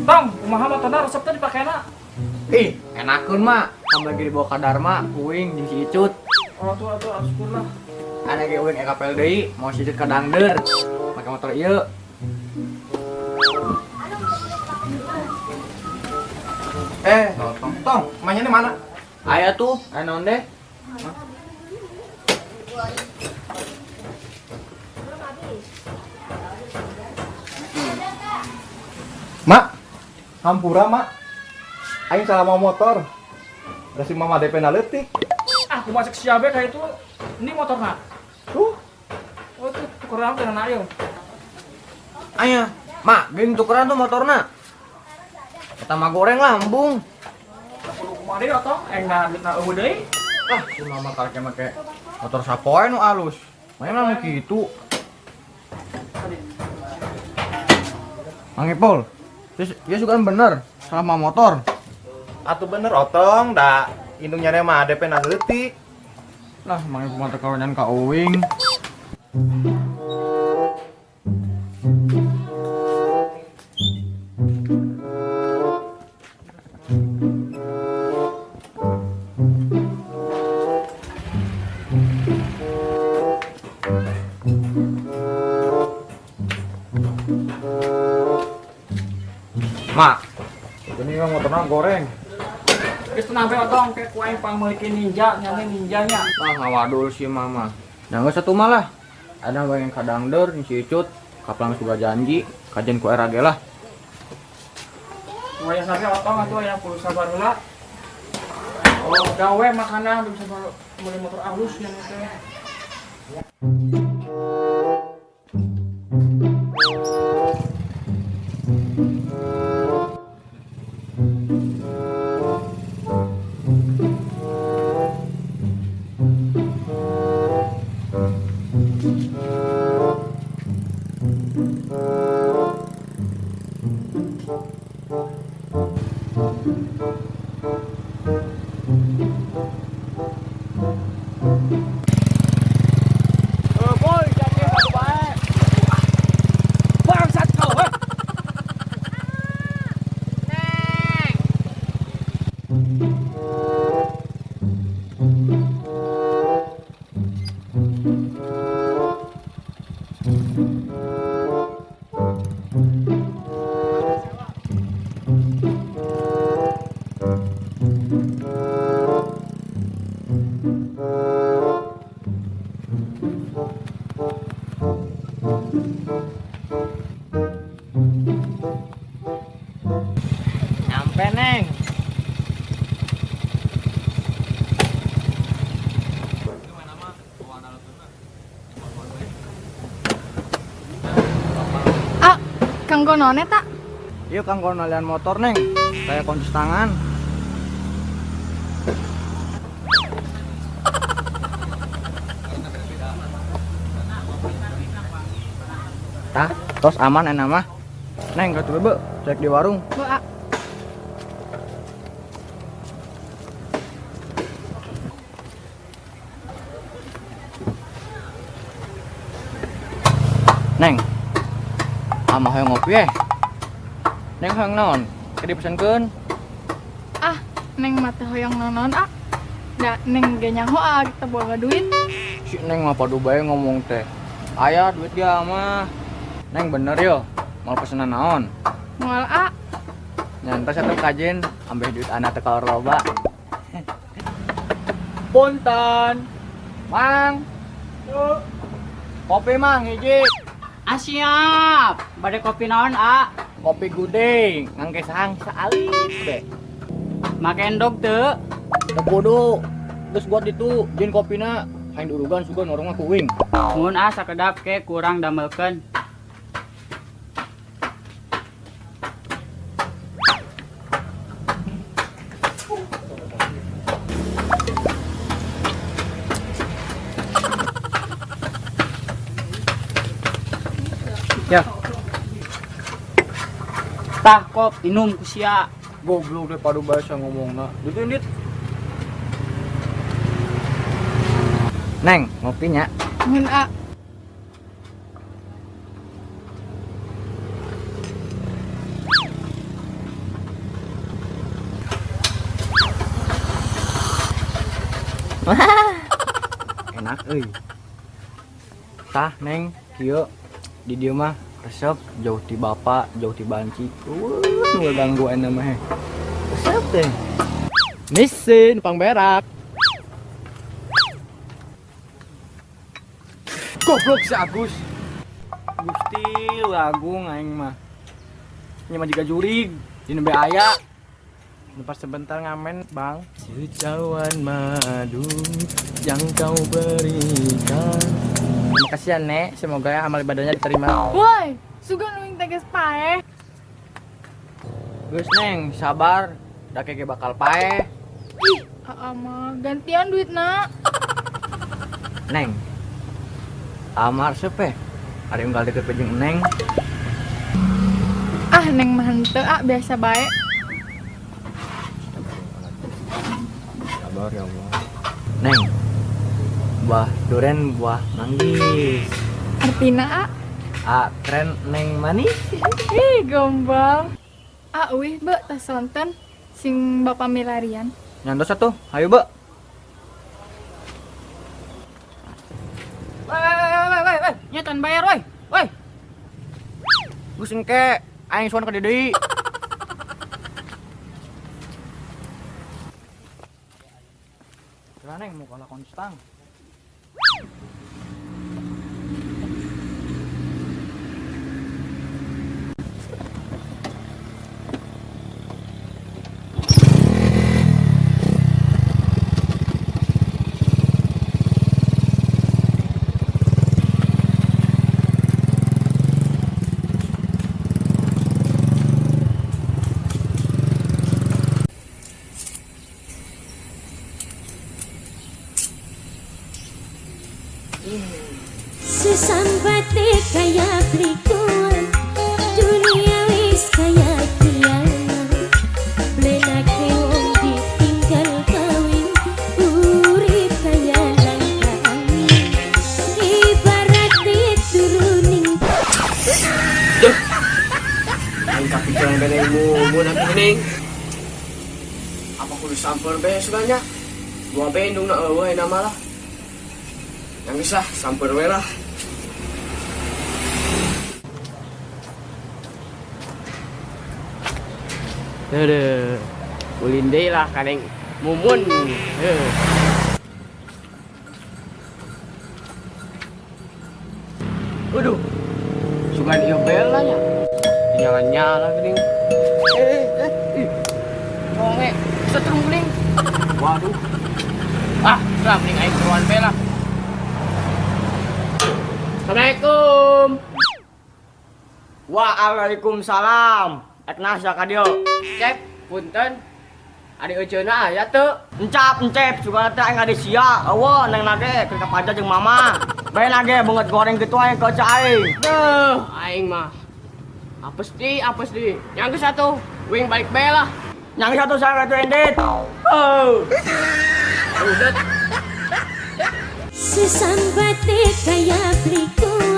Tong, kumaha motorna resep teh dipakena? Ih, enakeun mak. Kamu lagi dibawa ka Dharma, uing jeung si Icut. Oh tuh atuh syukur lah. Ana ge uing ekapel deui, mau si Icut ka Dangder. Make motor ieu. Eh, tong, tong, mainnya di mana? Aya tuh, aya naon deh? Mak, hampura mak. Aing salah mau motor. Da si mama DP na leutik. Ah, kumaha cek siabe kayak itu. Ini motorna. Tuh, Oh, tuh tukeran dengan ayo. Aya, mak, geuning tukeran tuh motorna. Eta mah goreng lah, embung. Kudu kumaha deui otong, engna duitna eueuh deui. Ah, si mama karek make motor sapoe nu alus. Mana mah kitu. Mang Ipul, terus dia suka bener salah mau motor. Atuh bener otong, da indung nyare mah DP na leutik. Lah, Mang Ipul mah teu kawenan ka uing. Mak, ini mah motorna goreng. Geus tenang bae otong, kayak ku aing pangmeulikeun ninja, nyane ninjanya. Ah, ngawadul si mama. Nah, geus satu malah. Ada yang kadangder si Icut, kaplang sudah janji, kajian ku era ge lah. Wayah sampe otong atuh aya kudu sabar heula. Oh, gawe makanan bisa beli motor alus yang teh. Boy, jatuh satu bae. Bangsat kau, heh. Nyampe, Neng. Ah, kanggo naon eta? Ieu kanggo nalian motor, Neng. Kayak kunci tangan. Tah, tos aman enak mah. Neng, katuh be, cek di warung. Bu, ah. Neng, ama hoyong ngopi eh. Neng hoyong naon? Ke dipesenkeun. Ah, Neng mah teu hoyong naon ah. Da Neng ge nyaho ah kita boga duit. Si Neng mah padu bae ngomong teh. Aya duit dia mah. Neng bener yo, mau pesenan naon? Moal ah. Nyantos atuh kajen, ambeh duit anak teh kalor loba. Punten. Mang. Kopi mang hiji. Ah, siap. Bade kopi naon, ah? Kopi gudeg, ngangge sahang saalit be. Make endog teu? Teu kudu. Geus buat ditu, jin kopina hayang diurugan sugan warungna ku uing. Mun ah sakedap ke kurang damelkeun. Ya. Tah kop inum ku sia. Goblok deh padu bahasa ngomongna. Dit dit. Neng, ngopinya. Mun a. Enak euy. Tah Neng, kieu di dieu mah resep jauh ti bapak, jauh ti banci. Eueuh, nu ganggu ayeuna mah. Resep teh. Misi numpang berak. Goblok si Agus. Gusti lagung aing mah. Nya mah jiga jurig, di nembe aya. Numpas sebentar ngamen, Bang. Secawan madu yang kau berikan. Terima kasih ya, Nek. Semoga ya amal ibadahnya diterima. Woi, sugan uing teges paeh. Geus Neng, sabar. Da kege bakal paeh. Ih, aa mah gantian duit na. Neng. Amar sepe. Ada yang unggal deket jeung Neng. Ah, Neng mah henteu ah biasa bae. Sabar ya Allah. Neng. Buah duren, buah manggis. Artina a. A keren Neng manis. Ih, gombal. Ah, uih be tas sonten sing bapak milarian. Nyantos atuh, hayu be. Woi woi woi woi woi, nya tan bayar woi. Woi. Geus engke, aing suan ka dieu deui. Kira Neng mau kalah konstang. Sesambate kaya plikuan, dunia wis kaya kiamat. Blenake wong ditinggal kawin, urip kaya langka angin. Ibarate turuning Aing kapikiran bene mumun atuh geuning. Apa kudu samper be suganya? Dua bendung na eueuh ayeuna mah lah. Yang geus lah, samper we lah. Aduh. Ulin deui lah ka Neng Mumun. Heuh. Waduh. Sugan ieu bel lah nya. Nyala-nyala geuning. Ih. Nonge, setrum geuning. Waduh. Ah, lah mending aing seruan be lah. Assalamualaikum. Waalaikumsalam. Ek nasa ka dieu. Cep, punten. Adi euceuna aya teu? Encap, encep, sugan teh aing ade sia. Eueuh neng nage keur ka paja jeung mama. Bae nage beungeut goreng kitu aing ke euca aing. Duh, aing mah. Apes di, apes di. Yang geus atuh, wing balik bae lah. Yang satu saya itu endit. Oh. Udah. Sesambate kaya plikuan.